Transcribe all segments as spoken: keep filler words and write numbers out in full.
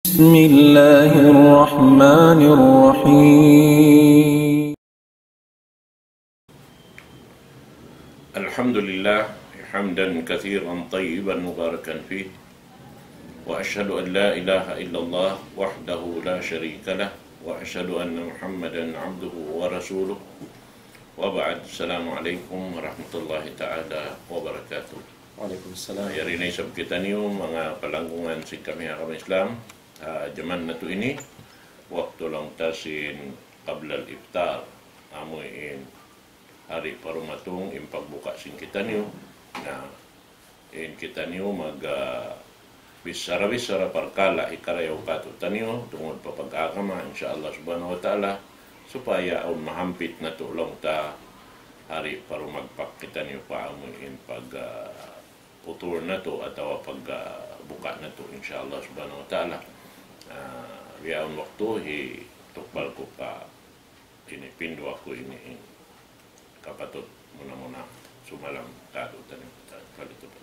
بسم الله الرحمن الرحيم. الحمد لله، حمدا كثيرا طيبا مباركا فيه، وأشهد أن لا إله إلا الله وحده لا شريك له، وأشهد أن محمدا عبده ورسوله. وبعد، السلام عليكم ورحمة الله تعالى وبركاته. Wa alaykum salam. Yari na isab kitaniyu, manga palanggungan sin kami ha agama Islam, ha jaman natu' ini, waktu laung ta sin qabla al-iftar, amu in hari pa dumatung in pagbuka sin kitaniyu, na in kitaniyu mag, ah, bichara-bichara parkala' hikarayaw katu'taniyu, tungud pa pag-agama, insya Allah subhanahu wa ta'ala, supaya awn mahampit natu' laung ta hari pa dumagpak kitaniyu pa amu in pag, ah, futur natu' atawa pag, ah, buka natu', insya Allah subhanahu wa ta'ala. Ah, bihaun waktu hi tukbal ku pa ini, pindu aku ini in kapatut muna-muna sumalam katu'taniyu. Kalitu pa.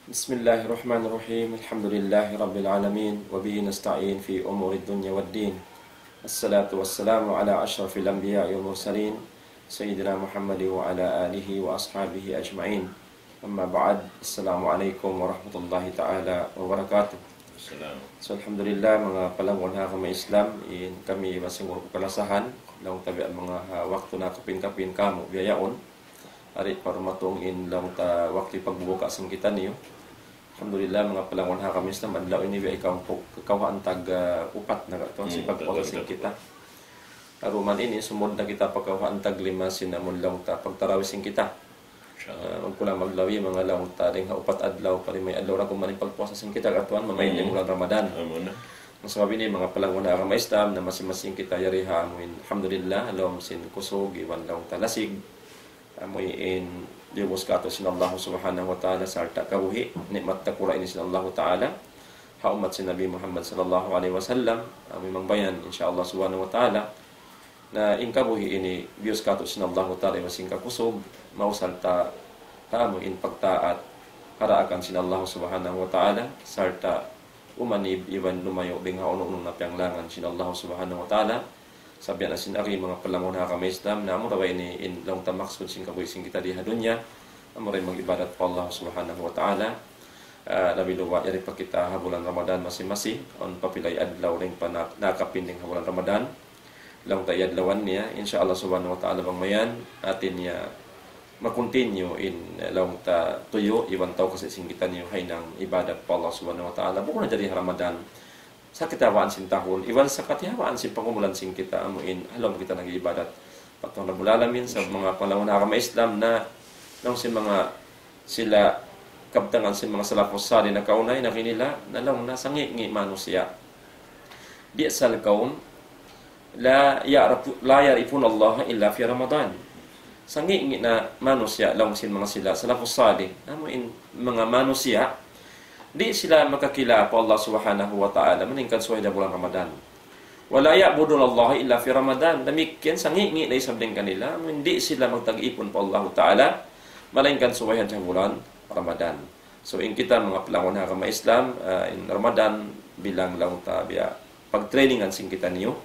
بسم الله الرحمن الرحيم. الحمد لله رب العالمين، وبه نستعين في أمور الدنيا والدين. الصلاة والسلام على أشرف الأنبياء والمرسلين، سيدنا محمد وعلى آله وأصحابه أجمعين. أما بعد، السلام عليكم ورحمة الله تعالى وبركاته. Salam. So, alhamdulillah, manga palanggungan ha agama Islam, in kami masing uruk kalasahan, laung ta biya' manga, ah, waktu na kapin-kapin kamu biya' yaun. Hari pa dumatung in laung ta waktu pagbuka sin kitaniyu. Alhamdulillah, manga palanggungan ha agama Islam, adlaw ini biya' ikaw pu-, kawhaan tag, ah, upat na katuan sin pagpuasa sin kita. Aruman ini, sumud na kita pa kawhaan tag lima sin amun laung ta pagtarawih sin kita. Insya Allah. Ah, magkulang maglabi, manga laung ta, dayng ha upat adlaw, pa lima adlaw na kuman in pagpuasa sin kita, katuan, mamaid in bulan Ramadan. Amu na. Sabab ini, manga palanggungan ha agama Islam, na masing-masing kita yari ha amuin, alhamdulillah, ha lawm sin kusug, iban laung ta lasig. Amuin, liyubus katu' sin Allah subhanahu wa ta'ala, sarta' kabuhi', ni'mat dakula' ini sin Allah ta'ala. Ha ummat sin Nabi Muhammad sallallahu alayhi wasallam, amuin mangbayan, insya Allah subhanahu wa ta'ala. Na in kabuhi' ini biyus katu' sin Allahu Ta'ala iban sin kakusug, mausal ta ha amu in pagtaat ha daakan sin Allah Subhanahu wa Ta'ala, sarta' umanib iban lumayu' dayn ha unu-unu na piyanglangan sin Allah Subhanahu wa Ta'ala. Sabab na sin ari manga palanggungan ha agama Islam, na amura ba ini in laung ta maksud sin kabuhi' sin kita di ha dunya, amura in mag-ibadat pa Allah Subhanahu wa Ta'ala. Ah, labi luba' yari pa kita ha bulan Ramadan masi-masi, awn pa pilay adlaw dayn pa na-, nakapinding ha bulan Ramadan. Laung ta iyadlawan niya, insya Allah Subhanahu wa Ta'ala bang mayan, hati niya ma-continue in, eh, laung ta tuyu', iban tau kasi sin kitaniyu ha hinang ibadat pa Allah Subhanahu wa Ta'ala. Bukun na jari ha Ramadan. Sa' katihawaan sin tahun, iban sa' katihawaan sin pangumulan sin kita, amu in, ha lawm kita nag-ibadat pa Tuhan Rabbul Alamin, sa' manga palanggungan ha agama Islam na, laung sin manga sila kabtangan sin manga salafus salih nakauna, in agi nila, na laung na sangi'-ngi' manusiya'. بئس القوم لا يعرف-، لا يعرفون الله إلا في رمضان. Sangi'-ngi' na manusiya' laung sin manga sila salafus salih. Amu in manga manusiya', di' sila makakila pa Allah Subhanahu wa Ta'ala, malaingkan subay ha bulan Ramadan. ولا يعبدون الله إلا في رمضان. Damikkiyan sangi'-ngi' na isab dayn kanila, amu in di' sila magtag-ipun pa Allah Ta'ala, malaingkan subay ha bulan Ramadan. So, in kita manga palanggungan ha agama Islam, ah, in Ramadan bilang laung ta biya' pagtrainingan sin kitaniyu.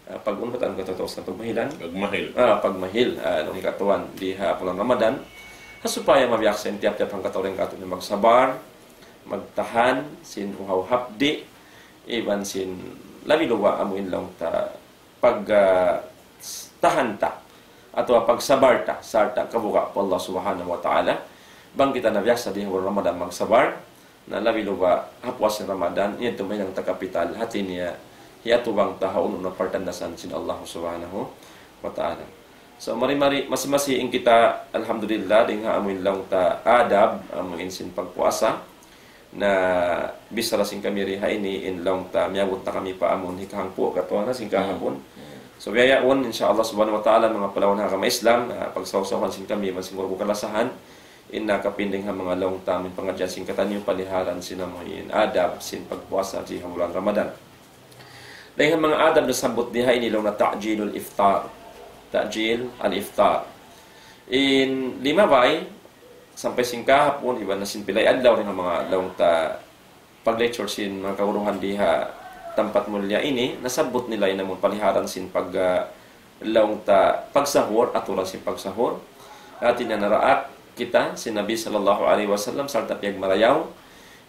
Ah, pag-unu ba in kata-kata Ustaz, pagmahilan? Pagmahil. Ah, pagmahil, ah, laung katuan di ha bulan Ramadan. Ha supaya mabiaksa in tiyap-tiyap hangkatau dayn katu' niya magsabar, magtahan, sin uhaw hapdi', iban sin labi luba' amu in laung ta pag, ah, tahan ta, atawa pagsabar ta, sarta' kabuga' pa Allah Subhanahu wa Ta'ala. Bang kita nabiaksa di ha bulan Ramadan magsabar, na labi luba' ha puas sin Ramadan, ini tuud mahinang ta kapital, hati niya, hiyatubang ta ha unu-unu na partandasan sin Allah Subhanahu wa Ta'ala. So, mari-mari, masi-masi in kita, alhamdulillah, dayn ha amu in laung ta adab, amu in sin pagpuasa, na bichara sin kami di ha ini in laung ta miyabut na kami pa amun hikahangpu' katuan na sin kahapun. Hmm. So, biya' yaun, insya Allah Subhanahu wa Ta'ala, manga palanggungan ha agama Islam, ah, pagsaw-sawan sin kami, iban sin guru kalasahan, in nakapinding ha manga laung ta amun pangadjian sin kitaniyu, paliharan sin amu in adab sin pagpuasa di ha bulan Ramadan. Dayn ha manga adab nasabbut di ha ini laung na ta'jilul iftar. Ta'jil al-iftar. In limabay, sampay sin kahapun, iban na sin pilay adlaw, dayn ha manga laung ta pag-lecture sin manga kaguruhan di ha tampat mulia ini, nasabbut nila in amun paliharan sin pag, ah, laung ta pagsahur, aturan sin pagsahur. Hati niya naraak kita sin Nabi sallallahu alayhi wasallam sarta' piyagmarayaw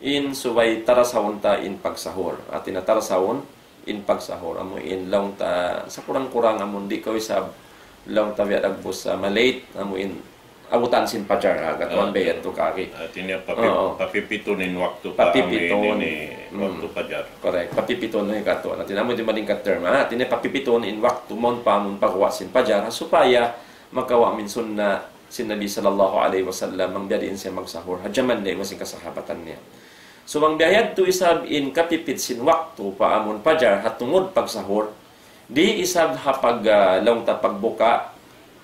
in subay tarasahun ta in pagsahur. Hati niya tarasahun in pagsahur. Amu in laung ta sakurang-kurang amun di' kaw isab laung ta biya' dagbus, ah, ma-late, amu in abutan sin pajar, ha, katuan. Ah, biya' yadtu kari. Hati niya papi-, Oo. papipitun in waktu pa, Papipitun. amu in ini, Hmm. waktu pajar. Correct. Papipitun na in katuan. Hati niya amu in malingkat term, ha. Hati niya papipitun in waktu mawn pa amun pagguwa' sin pajar, ha, supaya makawa' amu in sunna sin Nabi sallallahu alayhi wasallam, bang biya' diin siya magsahur ha jaman niya iban sin kasahabatan niya. So, bang biya' yadtu isab in kapipit sin waktu pa amun pajar ha tungud pagsahur, di' isab ha pag, ah, laung ta pagbuka,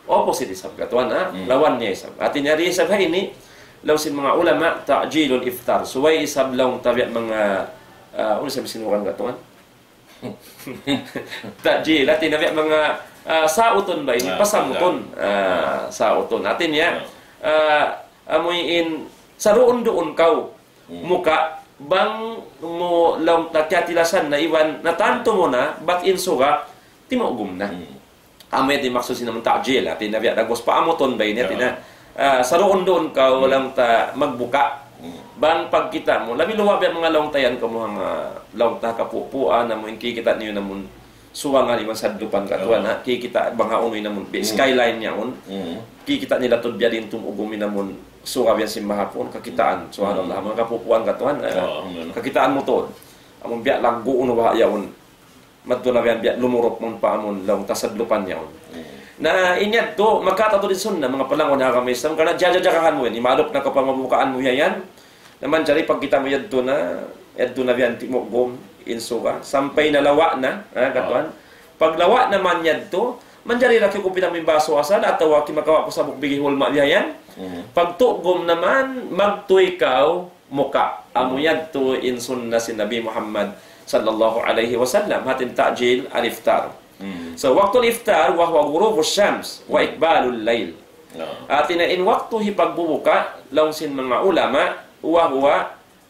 opposite isab katuan, ha? Hmm. Lawan niya isab. Hati niya di' isab ha ini, laung sin manga ulama, ta'jilul iftar. Subay isab laung ta biya' manga, ah, unu isab sinuran katuan? Ta'jil, hati niya biya' manga, ah, sautun ba ini? Ah, pasamutun. Ah, sautun. Hati niya, ah, amu in saruun-duun kaw Hmm. muka, bang mu laung ta kiyatilasan na iban natantu mu na, bat in suga, timugum na. Hmm. Amu yan in maksud sin amun ta'jil, hati niya biya' dagbus paamutun ba ini, hati niya. Ah, saruun-duun kaw laung ta magbuka. Hmm. Bang pagkita' mu, labi luwa biya' manga laung ta yan kamu ha manga laung ta kapupuan, amu in kikita' niyu na amun suwangan iban sadlupan katuan, ha? Kikita' bang ha unu in amun, bi-, Hmm. skyline niya yaun. Hmm. Kikita' nila tuud biya' diin tumugum in amun suga biya' sin mahapun, kakitaan. Subhanallah, Hmm. manga kapupuan katuan, ha? Oo, amu na. Kakitaan mu tuud. Amun biya' laggu' unu baha' yaun. Madtu na biya', biya' lumurup mawn pa amun laung ta sadlupan yaun. Hmm. Na, in yadtu, makatau tuud in sunnah, manga palangun ha agama Islam, karna' jajagahan mu yan, imalup na kaw pa mabukaan mu yan, na manjari pagkita' mu yadtu na, yadtu na biya' timugum in suga, sampay na lawa' na, ha, katuan. Ah. Paglawa' na man yadtu, manjari ra kiyukup mu in basu asal, atawa kimakawa' kaw sabuk bigi hulma biya' yan. Hmm. Pagtugum na man, magtuy kaw, muka. Amu yadtu in sunnah sin Nabi Muhammad sallallahu alayhi wasallam. Hati in ta'jil al-iftar. Hmm. So, waktu iftar, وهو غروب الشمس وإقبال الليل. Ah. Hati niya in waktu hipagbubuka, laung sin manga ulama, وهو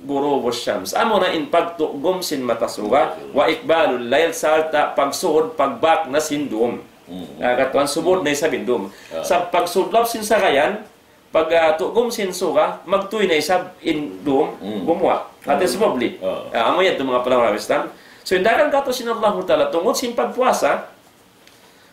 غروب الشمس. Amu na in pagtugum sin mata suga, وإقبال الليل, sarta' pagsud, pagbak na sin dum. Hmm. Ah, katuan sumud na isab in dum. Ah. Sa' pagsud lawm sin sagayan, Pag, ah, tugum sin suga, magtuy na isab in dum, Hmm. gumuwa'. Hati Hmm. sumubli. Oo. Ah, amu yadtu manga palangun ha agama Islam. So, in dagan katu' sin Allahu Ta'ala, tungud sin pagpuasa,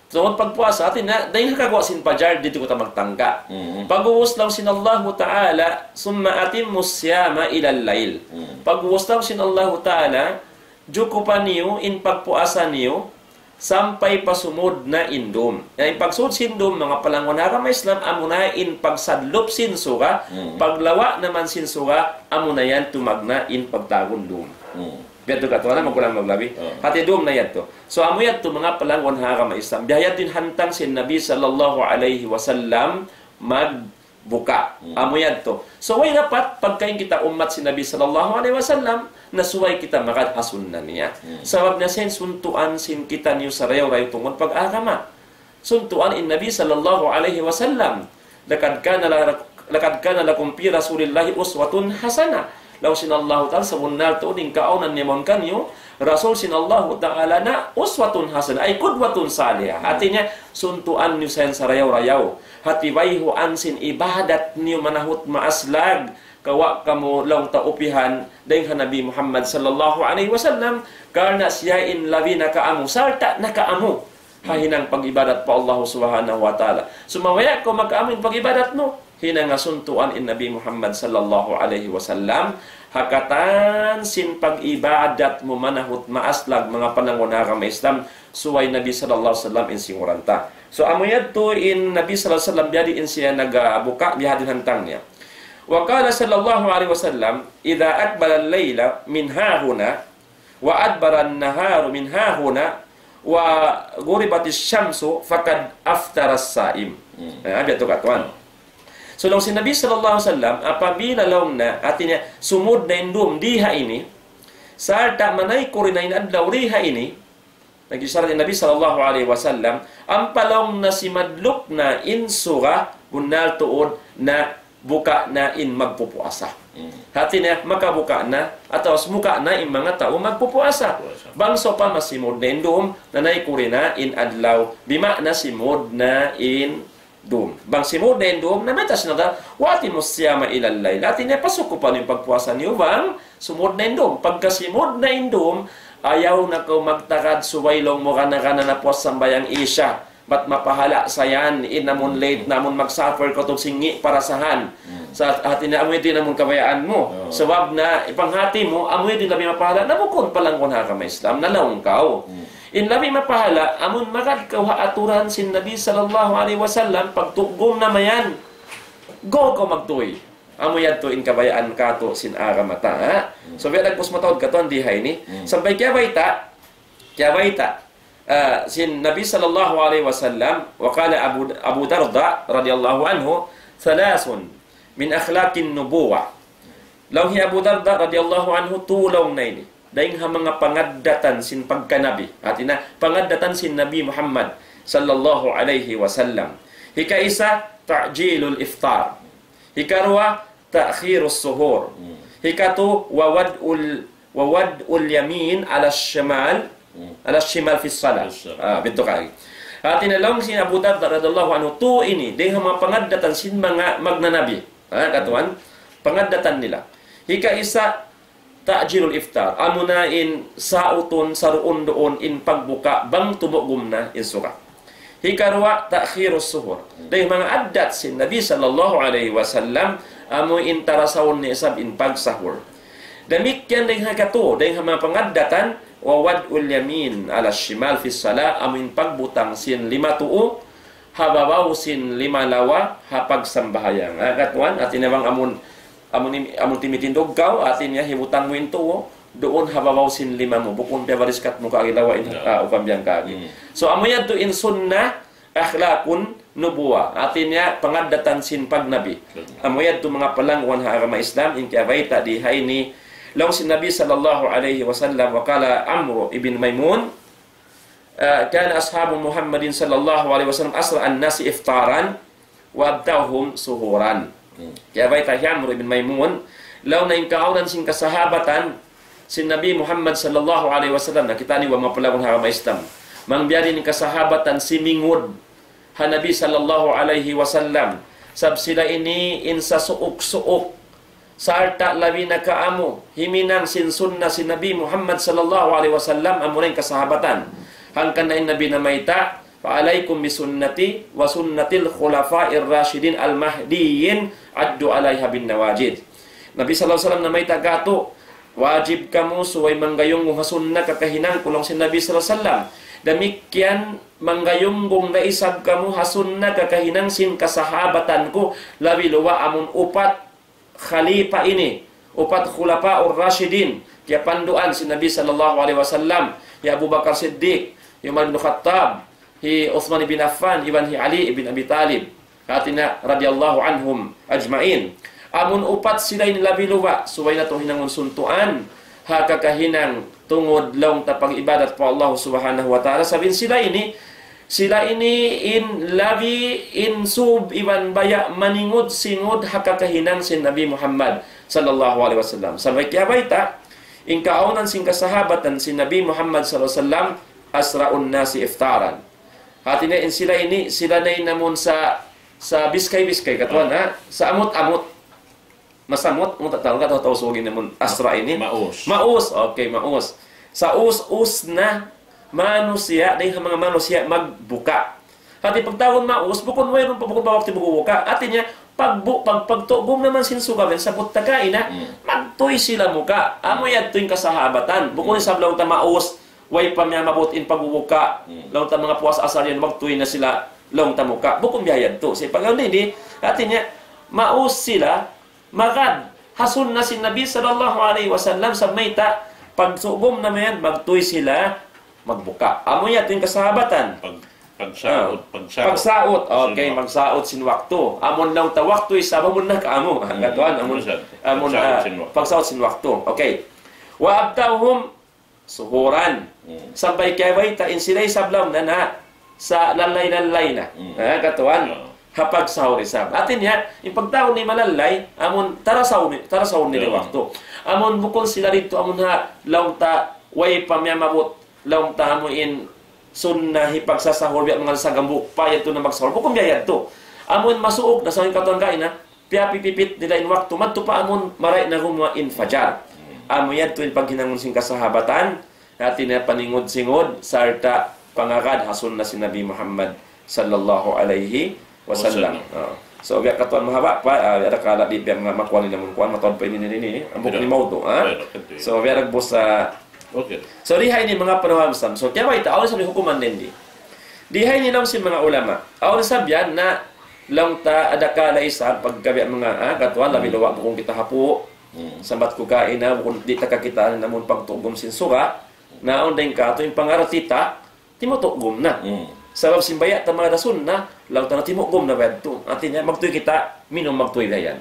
tungud pagpuasa, hati niya, dayn ha kaguwa' sin pajar, didtu kita magtangka. Hmm. Pag'ubus laung sin Allahu Ta'ala, ثم أتموا الصيام إلى الليل. Hmm. Pag'ubus laung sin Allahu Ta'ala, jukupa niyu in pagpuasa niyu, sampay pa sumud na in dum. Na in pagsud sin dum, manga palangun ha agama Islam, amu na in pagsadlup sin suga, Hmm. paglawa' na man sin suga, amu na yan tumagna' in pagtagun dum. Hmm. Biya' tu katuan na, magkulang maglabi. Hmm. Hati dum na yadtu. So, amu yadtu, manga palangun ha agama Islam. Biya' yadtu in hantang sin Nabi sallallahu alayhi wasallam, mag buka. Hmm. Amu yadtu. So, way dapat pagka in kita ummat sin Nabi sallallahu alayhi wasallam, na subay kita magad ha sunna niya. Hmm. Sabab na sin suntuan sin kitaniyu sarayaw-rayaw tungud pag-agama. Suntuan in Nabi sallallahu alayhi wasallam. لقد كان ل-، لقد كان لكم في رسول الله أسوة حسنة. Laung sin Allahu Ta'ala, sabunnal tuud in kaawnan niya mawn kaniyu, Rasul sin Allahu Ta'ala na uswatun hasanah, ay qudwatun salihah. Hmm. Hati niya, suntuan niyu sa yan sarayaw-rayaw. Hati bayhuan sin ibadat niyu manahut maaslag. Kawa' kamu laung ta upihan dayn ha Nabi Muhammad sallallahu alayhi wasallam. Karna' siya in labi nakaamu, sarta' nakaamu ha hinang pag-ibadat pa Allah Subhanahu wa Ta'ala. Sumawaya' kaw makaamu in pag-ibadat mu, hinang suntuan in Nabi Muhammad sallallahu alayhi wasallam, ha katan sin pag-ibadat mu manahut maaslag, manga palangun ha agama Islam, subay Nabi sallallahu alayhi wasallam in singuran ta. So, amu yadtu in Nabi sallallahu alayhi wasallam, biya' diin siya nagbuka, biya' ha diin hantang niya. وقال صلى الله عليه وسلم: إذا أقبل الليل من هاهنا وأدبر النهار من هاهنا وغربت الشمس فقد أفطر الصائم. Hmm. Eh, biya' tu katuan. So, laung sin Nabi sallallahu alayhi wasallam, apabila laung niya, hati niya, sumud na in dum di ha ini, sarta' manaykud na in adlaw di ha ini, nag-isharat in Nabi sallallahu alayhi wasallam, ampa laung niya simadlup na in suga, bunnal tuud na buka na in magpupuasa. Hati niya, makabuka na, atawa sumuka na in manga tau magpupuasa. Puasa. Bang sawpama simud na in dum, nanay kuri na in adlaw, bima'na simud na in dum. Bang simud na in dum, na mayta' sin Allah, وأتموا الصيام إلى الليل. Hati niya, pasukupan in pagpuasa niyu bang simud na in dum. Pagka simud na in dum, ayaw na kaw magtagad subay laung mu gana-gana na puas sambahayang Isha. Bat mapahala' sa yan, in amun late na amun mag-suffer kaw tug sin ngi' parasahan. Hmm. Sa' hati niya amu yadtu in amun kabayaan mu. Oo. Sabab na, ipanghati mu, amu yadtu in labi mapahala', na bukun palangguan ha agama Islam, na laung kaw. Hmm. In labi mapahala', amun magad kaw ha aturan sin Nabi sallallahu alayhi wasallam, pagtugum na mayan, go kaw magtuy. Amu yadtu in kabayaan katu' sin agama ta, ha? Hmm. So, biya' dagbus mataud katu' di ha ini. Hmm. Sampay kiyabayta', kiyabayta', ah, sin Nabi sallallahu alayhi wasallam, وقال أبو، أبو الدرداء رضي الله عنه، ثلاث من أخلاق النبوة. Laung hi Abu Darda radiyallahu anhu, tū laung niya ini. Dayn ha manga pangaddatan sin pagkanabi. Hati niya, pangaddatan sin Nabi Muhammad sallallahu alayhi wasallam. Hikaisa, تعجيل الإفطار. Hikaruwa, تأخير السحور. Hmm. Hikatū, ووضع ال، ووضع اليمين على الشمال، hmm, على الشمال في الصلاة. Fi salah. Ah, bitu' ka. Hati niya laung sin Abu Darda radiyallahu anhu, tū ini, dayn ha manga pangaddatan sin manga magnanabi. Ha, katuan, pangaddatan nila. Hikaisa, تعجيل الإفطار. Amuna in sautun, saruun-duun in pagbuka bang tumugum na in suga. Hikaruwa, تأخير السحور. Dayn ha manga addat sin Nabi sallallahu alayhi wasallam, amu in tarasahun niya isab in pagsahur. Damikkiyan dayn ha hikatū, dayn ha manga pangaddatan, ووضع اليمين على الشمال في الصلاة, amu in pagbutang sin lima tuu ha babaw sin lima lawa ha pagsambahayang. Ha, katuan, hati niya bang amun, amun, amun timitindug kaw, hati niya hibutang mu in tuu duun ha babaw sin lima mu, bukun piyabariskat mu kaagi lawa in, ya, ah, ukambiyan kaagi. Hmm. So, amu yadtu in sunnah, أخلاق النبوة. Hati niya, pangaddatan sin pagnabi. Betul. Amu yadtu manga palangguan ha agama Islam, in kiyabayta' di ha ini, laung sin Nabi sallallahu alayhi wasallam, وقال عمرو بن ميمون, ah, كان أصحاب محمد صلى الله عليه وسلم أسرع الناس إفطارا وأبدأهم سحورا. Hmm. Kiyabayta' hi Amr ibn Maymun, laung niya in kaawnan sin kasahabatan sin Nabi Muhammad sallallahu alayhi wasallam, na kita' niyu manga palangguan ha agama Islam. Bang biya' diin in kasahabatan simingud ha Nabi sallallahu alayhi wasallam. Sabab sila ini in sasuuk-suuk. Sarta' labi na kaamu, himinang sin sunnah sin Nabi Muhammad sallallahu alayhi wasallam, amura in kasahabatan. Hangkan na in Nabi namayta', فعليكم بسنتي وسنة الخلفاء الراشدين المهديين عضوا عليها بالنواجذ. Nabi sallallahu alayhi wasallam namayta' katu', wajib kamu subay manggayunggung ha sunnah kakahinang ku laung sin Nabi sallallahu alayhi wasallam. Damikkiyan manggayunggung da isab kamu ha sunnah kakahinang sin kasahabatan ku, labi luba' amun upat khalifa ini, upat khulafa'ur rashidin, kiyapanduan sin Nabi sallallahu alayhi wasallam, hi Abu Bakar Siddiq, hi Umar bin Khattab, hi Uthman bin Affan, iban hi Ali bin Abi Talib. Hati niya, radiyallahu anhum ajma'in. Amun upat sila ini labi luba', subay natu' hinangun suntuan, ha kakahinang tungud laung ta pag-ibadat pa Allah Subhanahu wa Ta'ala. Sabab in sila ini, sila ini in labi in sūb iban baya' maningud-singud ha kakahinang sin Nabi Muhammad sallallahu alayhi wasallam. Sampay kiyabayta', in kaawnan sin kasahabatan sin Nabi Muhammad sallallahu alayhi wasallam, أسرع الناس إفطارا. Hati niya in sila ini, sila na in amun sa, sa biskay-biskay, katuan, ha? Sa amut-amut. Masamut, mu tataw, kataw-taw sugin namun asra ini. Maus. Maus, okay, maus. Sa us-us na manusiya', dayn ha manga manusiya' magbuka. Hati pagtawagun maus, bukun wayruun pa, bukun pa waktu buka. Hati niya, pagbu-, pag-, pagtugum na man sin suga, sabut ta kaina, hmm, magtuy sila muka. Amu yadtu in kasahabatan. Bukun, hmm, isab laung ta maus, way pa miyamabut in pagbubuka. Hmm. Laung ta manga puas asar yan, magtuy na sila, laung ta muka. Bukun biya' yadtu. Sa' pag-, hindi, hindi. Hati niya, maus sila, magad ha sunnah sin Nabi sallallahu alayhi wasallam, sa' mayta', pagtugum na mayan, magtuy sila magbuka. Amu yadtu in kasahabatan. Pag-, pagsaut, ah, pagsaut. Pagsaut, okay, sin waktu. Magsaut sin waktu. Amun laung ta waktu isab, amun na kaamu. Hmm. Katuan, amun, amun, pagsaut, ah, sin waktu. Pagsaut sin waktu. Okay. وأبدأهم سحورا. Hmm. Sampay kiyabayta' in sila isab laung na na sa lalay-lalay na. Hmm. Ha, katuan. Ah. Ha pagsahur isab. Hati niya, in pagtaud niya malalay, amun tarasaw ni, tarasaw ni di waktu. Amun bukun sila didtu, amun ha, laung ta, way pa miyamabut, laung ta amu in sunnah hipagsasahur, biya' manga sagambuk pa yadtu na magsahur. Bukun biya' yadtu. Amun masuuk na sa' in katuan kaina, piyapipipit nila in waktu, madtu pa amun maray na gumuwa' in fajar. Amu yadtu in paghinangun sin kasahabatan, hati niya paningud-singud, sarta' pangagad ha sunnah sin Nabi Muhammad sallallahu alayhi wasallam. Wasallam. Ah. So, biya' katuan mahaba' pa, ah, biya' da kala di' biya' manga makuan ini, amun kuan, mataud pa ini, ini, ini. Amu ini mawdu', ha? So, biya' da busa. Okay. So, di ha ini manga panuham sam. So, kaya ba ita, awn sa' hukuman din di. Di ha ini laung sin manga ulama. Awn sa' biya' na laung ta ada kala isab pagka biya' manga, ah, katuan, labi lawa' bukun kita hapu. Sambat ku kaina, bukun di' ta kakitaan namun pagtugum sin suga. Na awn dayn katu' in pangartita, timutugum na. Sabab sin baya' ta manga da sunnah, laung ta na timugum na ba yadtu. Hati niya, magtuy kita, minum magtuy dayan.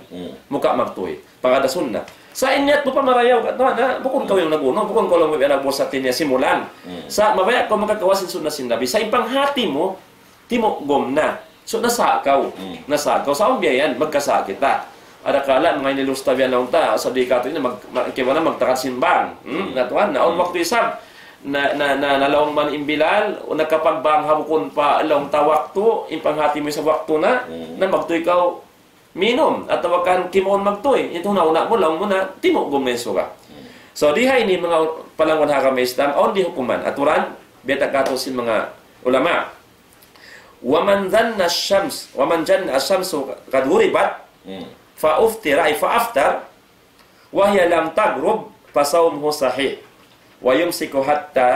Muka' magtuy. Pagka da sunnah. Sa' in niyat mu pa marayaw, katu' na, bukun kaw in nag-unu, bukun kaw laung mu biya' na busa hati niya simulan. Sa' mabaya' kaw makakawa' sin sunnah sin Nabi. Sa' in panghati mu, timugum na. So, nasa' kaw. Nasa' kaw. Sa' awn biya' yan, magkasa' kita. Ada kala, manga ini lusta biya' laung ta, sa' di' katu' ini, mag, mag, kaya na magtakad sin bang. Hmm? Na tuwan, na awn waktu isab. Na, na, na, na laung man in Bilal, nakapagbang ha bukun pa laung ta waktu, in panghati mu isab waktu na, na magtuy kaw minum, atawa kan kimaun magtuy. Itu na una mu, laung mu na, timugum na in suga. So, di ha ini manga palangwan ha agama Islam, awn di hukuman, aturan, biya' ta katu' sin manga ulama. ومن جن الشمس، ومن جن الشمس قد غربت، فأفطر، أي فأفطر، وهي لم تغرب، فصومه صحيح، ويمسك حتى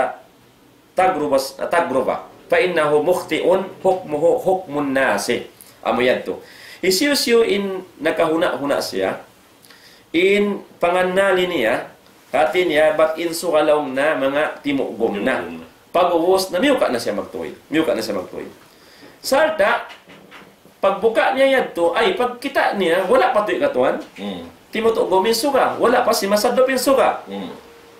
تغرب، تغرب، فإنه مخطئ، حكمه حكم الناسي. Amu yadtu. Hisiyu-siyu in nakahuna'-huna' siya, in pangannal niya, hati niya, bat in suga laung na manga timugum na. Timugum na. Pag'ubus na miyuka' na siya magtuy. Miyuka' na siya magtuy. Sarta', pagbuka' niya yadtu, ay, pagkita' niya, wala' pa tuud katuan. Timutugum in suga, wala' pa simasadlup in suga.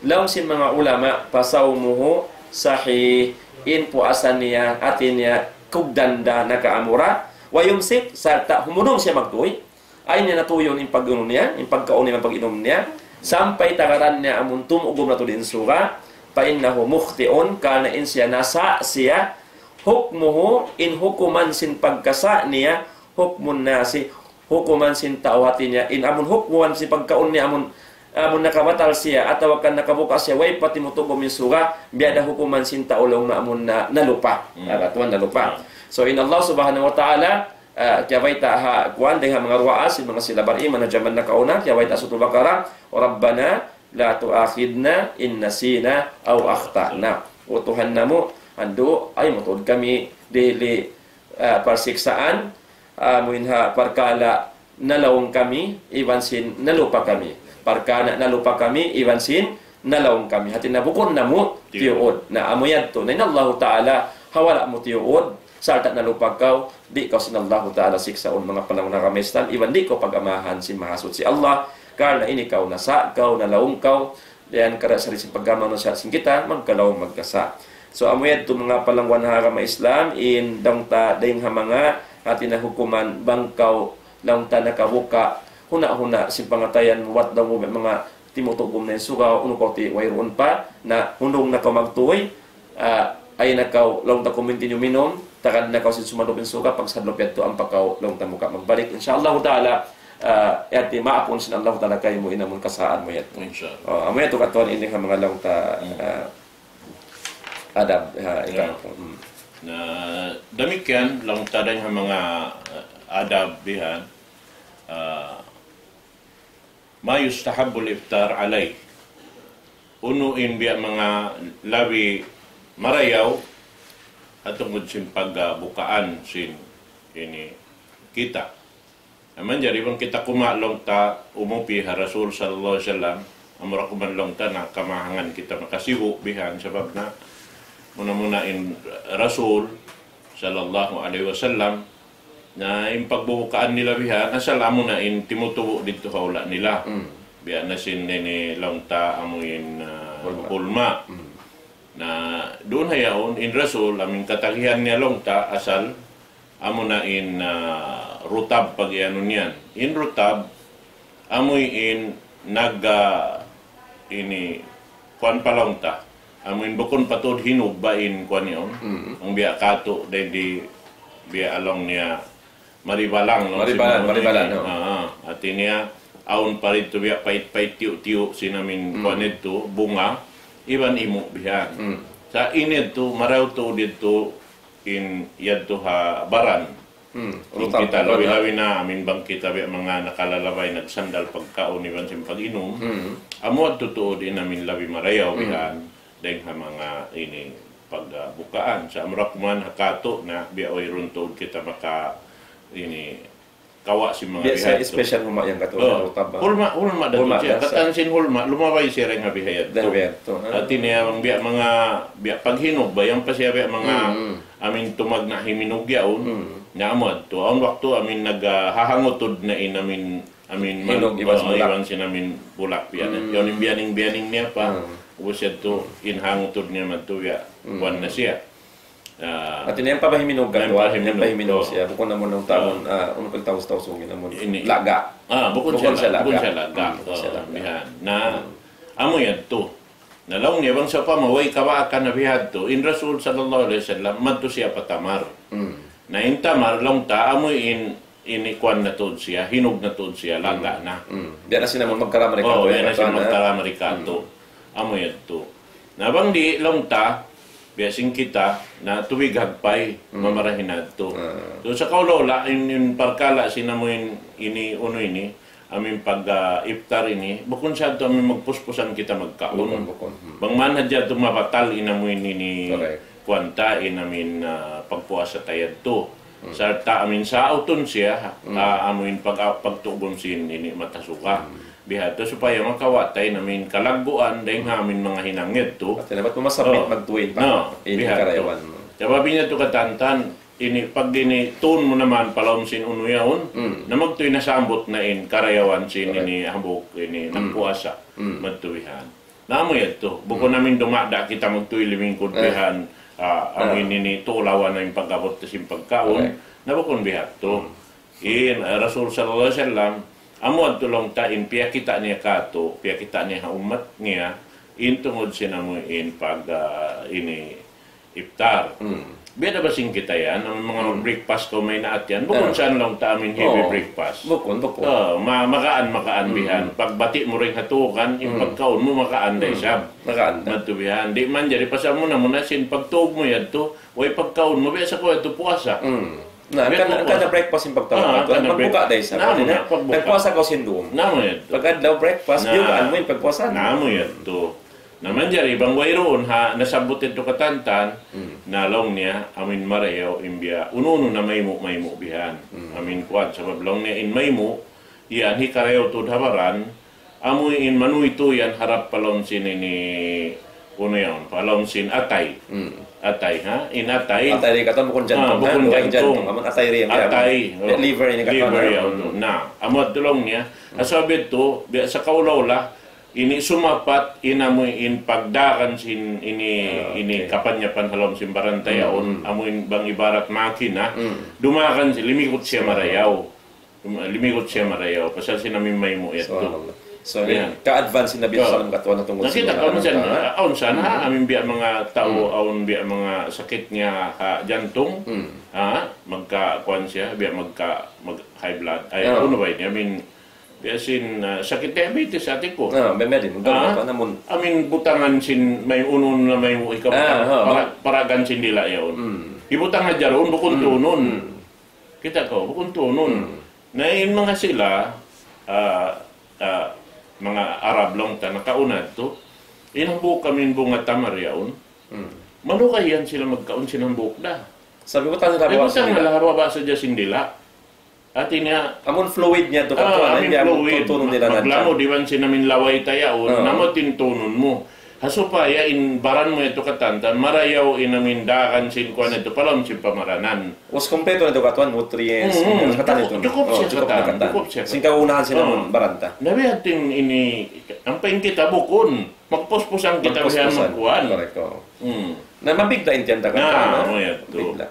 Laung sin manga ulama, فصومه صحيح, in puasa niya, hati niya, kugdan da nakaamura. ويمسك, sarta' humundung siya magtuy. Ayaw niya na tuyun in pag-unu niya, in pagkaun niya, in pag-inum niya, sampay tagaran niya amun tumugum na tuud in suga, فإنه مخطئ, karna' in siya nasa' siya, حكمه, in hukuman sin pagkasa' niya, حكم الناس, hukuman sin tau hati niya, in amun hukuman sin pagkaun niya, amun, amun nakabatal siya, atawa kan nakabuka' siya, way pa timutugum in suga, biya' da hukuman sin tau laung na amun na, nalupa. Katuan nalupa. So, in Allah Subhanahu wa Ta'ala, ah, kiyabayta' ha, kuwan, dayn ha manga duwaa sin manga sila bariman ha jaman nakauna, kiyabayta' Suratul Baqarah, ربنا لا تؤاخذنا إن نسينا أو أخطأنا. O Tuhan namu', andu', ayaw mu tuud kami dihili, ah, parsiksaan, ah, amuin ha parkala' nalaung kami, iban sin nalupa kami. Parkala' nalupa kami, iban sin nalaung kami. Hati niya bukun namu' tiyuud. Na amu yadtu. Na in Allahu Ta'ala, ha wala' mu tiyuud, sarta' nalupa kaw, di' kaw sin Allahu Ta'ala siksaun manga palangwan ha agama Islam, iban di' kaw pag-amahan sin Mahasuchi Allah, karna' in ikaw nasa' kaw, nalaung kaw, dayn ha kara-, sari sin pag-amahan sin kita, magkalaung magkasa'. So, amu yadtu manga palangwan ha agama Islam, in laung ta dayn ha manga, hati niya hukuman, bang kaw laung ta nakabuka', huna'-huna' sin pangatayan, wat laung mu manga timutugum na in suga, unu kaw ti wayruun pa, na hundung na kaw magtuy, ah, ayaw na kaw, laung ta kumintinyu minum, tagad na kaw sin sumadlup in suga, pagsadlup yadtu ampa kaw, laung ta muka' magbalik. Insha Allahu Ta'ala, ah, yadtu maapun sin Allahu Ta'ala kaymu in amun kasaan mu yadtu. Insha Allah. Oh, amu yadtu katuan ini ha manga laung ta, ah, adab, ha, ikaw. Na damikkiyan, laung ta dayn ha manga, ah, adab bihan, ah, ما يستحب الإفطار عليه. Unu in biya' manga labi marayaw ha tungud sin pagbukaan sin ini kita. Amu yan, jari bang kita kuma' laung ta umupi ha Rasul sallallahu alayhi wasallam, amura kuman laung ta na kamahangan kita makasibu' bihan sabab na muna-muna in Rasul sallallahu alayhi wasallam, na in pagbubukaan nila bihan, asal amuna in timutubu' didtu ha hula' nila. Biya' na sin ini laung ta amu in, ah, hulma'. Na duun ha yaun, in Rasul, amu in katagihan niya laung ta, asal Amuna in, ah, rutab pag-iyanun yan. In rutab, amuin nag, ah, ini, kuwan pa laung ta. Amuin bukun pa tuud hinug ba in kuwan yaun. Mm. Ang biya' katu', dayn di biya' laung niya, maribalang, laung Maribalang, sin maribalang, ini. Oo. Ah, hati niya, awn pa rin tu biya' pait-pait tiyu'-tiyu' sin amin Mm. kuwan itu, bunga, iban imu' bihan. Mm. Sa' ini tu, marayaw tuud didtu in yadtu ha baran. Hmm. In rutab kita, labi-labi na, amin bang kita biya' manga nakalalabay, nagsandal pagkaun iban sin pag-inum. Hmm. Amu yadtu tuud in amin labi marayaw Hmm. bihan, dayn ha manga ini pagbukaan. Sa' amura kuman ha katu' na biya' wayruun tuud kita maka ini kawa' sin manga Biya' sa biya' yadtu. Special hulma yan katu', Oh. rutab ba? Hulma, hulma da Hulma tu siya. da, sa- Katan sin hulma, lumabay siya dayn ha biha yadtu. Dayn ha biha yadtu, ha? Hati niya, bang biya' manga, biya' paghinug ba, yan pa siya biya' manga, Hmm, hmm. amin tumagna' himinug yaun. Hmm. Na amu yadtu. Awn waktu amin nag, ah, hahangutud na in amin, amin man-, Hinug iban oh, bulak. Iban sin amin bulak biya' na. Hmm. Yaun in biyaning-biyaning niya pa. Hmm. Ubus yadtu, in hangutud niya madtu biya', Hmm. kuwan na siya. Ah, Hati niya yan pa ba himinug yan katu', pa yan himinug, pa himinug oh. siya. Bukun amun laung ta amun, Oh. ah, unu kal Tausug, Tausug, yun amun Ini. laga'. Ah, bukun Bukun siya siya la-, bukun laga'. siya laga'. Hmm, bukun Oh, siya laga'. bihan. Na, Hmm. amu yadtu. Na laung niya bang sawpama way kabaakan na bihadtu, in Rasul sallallahu alayhi wasallam, madtu siya pa tamar. Hmm. Na in tamar, laung ta, amu in, ini kuwan na tuud siya, hinug na tuud siya, laga' Hmm. na. Hmm. Biya' na sin amun magkaramari Oh, katu', biya' na yan, sin katu', na. magkaramari katu'. Hmm. Amu yadtu. Na bang di', laung ta, biya' sin kita, na tubig hagpay, Hmm. mamarahi na yadtu. Ah. So, sa kaula-ula, in, in parkala' sin amu in, ini, unu ini, amin pag, ah, iftar ini, bukun sa yadtu amin magpuspusan kita magkaun. Bukun, bukun. Hmm. Bang man hadja yadtu mabatal in amu in ini, Correct. kuwan ta, in amin, ah, pagpuasa ta yadtu. Hmm. Sarta' amin sautun siya, Hmm. ah, amu in pag-, pagtugbun sin ini mata suga. Hmm. Bihadtu supaya makawa' ta in amin kalagguan, dayn ha amin manga hinang yadtu. Hati niya bat mu masabit Oh. magtuy pa. No, In bihadtu. karayawan mu. Sabab in yadtu katantan, ini, pag ini tuun mu naman pa lawm sin unu yaun, Hmm. na magtuy na sambut na in karayawan sin Correct. ini hambuuk ini Hmm. nagpuasa. Hmm. Madtu bihan. Na amu yadtu. Bukun Hmm. amin dumada kita magtuy limingkud Eh. bihan, ah, amu Ah. ini ini tuulawan na in pag-abut sin pagkaun. Correct. Na bukun bihadtu. Hmm. In, ah, Rasul sallallahu alayhi wasallam, amu yadtu laung ta in piyakita' niya katu', piyakita' niya ha ummat niya, in tungud sin amu in pag, ah, ini iftar. Hmm. Biya' da ba sin kita yan, amu in manga Hmm. breakfast kaw may naat yan. Bukun Ah. sa laung ta amu in heavy Oh. breakfast. Bukun, bukun. Oh, ma-, makaan, makaan Hmm. bihan. Pagbati' mu dayn ha tuukan, in Hmm. pagkaun mu makaan da Hmm. isab. Makaan da. Madtu bihan. Di' manjari pasal mu na, mu na sin pagtug mu yadtu, way pagkaun mu, biya' sa kaw yadtu puasa. Hmm. Na, Biya' kan, puasa. kan na breakfast in pagtawag Ah, yadtu. kan na break-, Pagbuka da isab. na, Hati niya, na, pagbuka. pag-adlaw breakfast, Na. biyukaan mu in pagpuasa. Na, amu yadtu. Na manjari bang wayruun ha nasabbut yadtu katantan, Hmm. na laung niya, amu in marayaw in biya', unu-unu na maymu', maymu' bihan. Hmm. Amu in kuwan, sabab laung niya in maymu', yan hikarayaw tuud ha baran, amu in manuytuy yan harap pa lawm sin ini, unu yan, pa lawm sin atay. Hmm. Atay, ha? In atay. Atay di' katan bukun Ah, jantung, ha? bukun Bukun jantung. jantung. Amun atay di' yan, Atay, oh. Liver ini katan, Liver ha? yan, Hmm. oh. Na, amu yadtu laung niya, Hmm. ha sabab yadtu, biya' sa kaula-ula, ini sumapat in amu in pagdagan sin ini, Ah, ini okay. kapanyapan ha lawm sin baran ta yaun, Hmm. amu in bang ibarat makina, Hmm. dumagan si-, limikut siya marayaw. Lum-, limikut siya marayaw. Pasal sin amu in maymu' yadtu. Subhanallah. So, Yan. ka-advance sin Nabi So, sallallahu alayhi wasallam katuan na tungud nakita sin kamu mga sa, ah, awn sa na, Hmm. amu in biya' manga tau, Hmm. awn biya' manga sakit niya ha jantung, Hmm. ha, magka, kuwan siya, biya' magka, mag-, high blood. Ay, Ah. unu ba ini? Amu in, biya' sin, ah, sakit diabetes, ati ku. Ah, biya' di', magka, Ah, kuwan namun. Amu in butangan sin, may unun na maymu' ikaw, Ah, ah, para-, mag- paragan sin dila' yaun. Hmm. Ibutang hadja duun, bukun Hmm. tunun. Hmm. Kita' kaw, bukun tunun. Hmm. Na in manga sila, ah, ah, manga Arab laung ta nakauna yadtu, in hambuuk amu in bunga tamar yaun. Hmm. Malugay yan sila magkaun sin hambuuk da. Sabi ko, tanggal Ay, hawa butang sila. Nala hawa ba sadja sin dila'. Hati niya, Amun fluid niya tu, ah, katuan, amu in hindi, amun fluid. tunun nila Mag-, na maglamud, dyan. Iban sin amu in laway ta yaun, Ah. namu' tin tunun mu. Ha supaya in baran mu yadtu katantan, marayaw in amu in dagan sin kuwan yadtu, pa lawm sin pamaranan. Us kompleto na tu katuan, nutrients, Mm, minerals, katan cukup, itu. Cukup Oh, siya cukup na katan, katan. Cukup siya katan. Sin kaunahan sin Oh. amun baran ta. Nabi ating ini, ampa in kita bukun, magpuspusan kita bihan Magpuspusan. magkuan. Correct, oh. Mm. Na mabigla in tiyan ta Na, katan, ha? oh, yadtu. Bigla.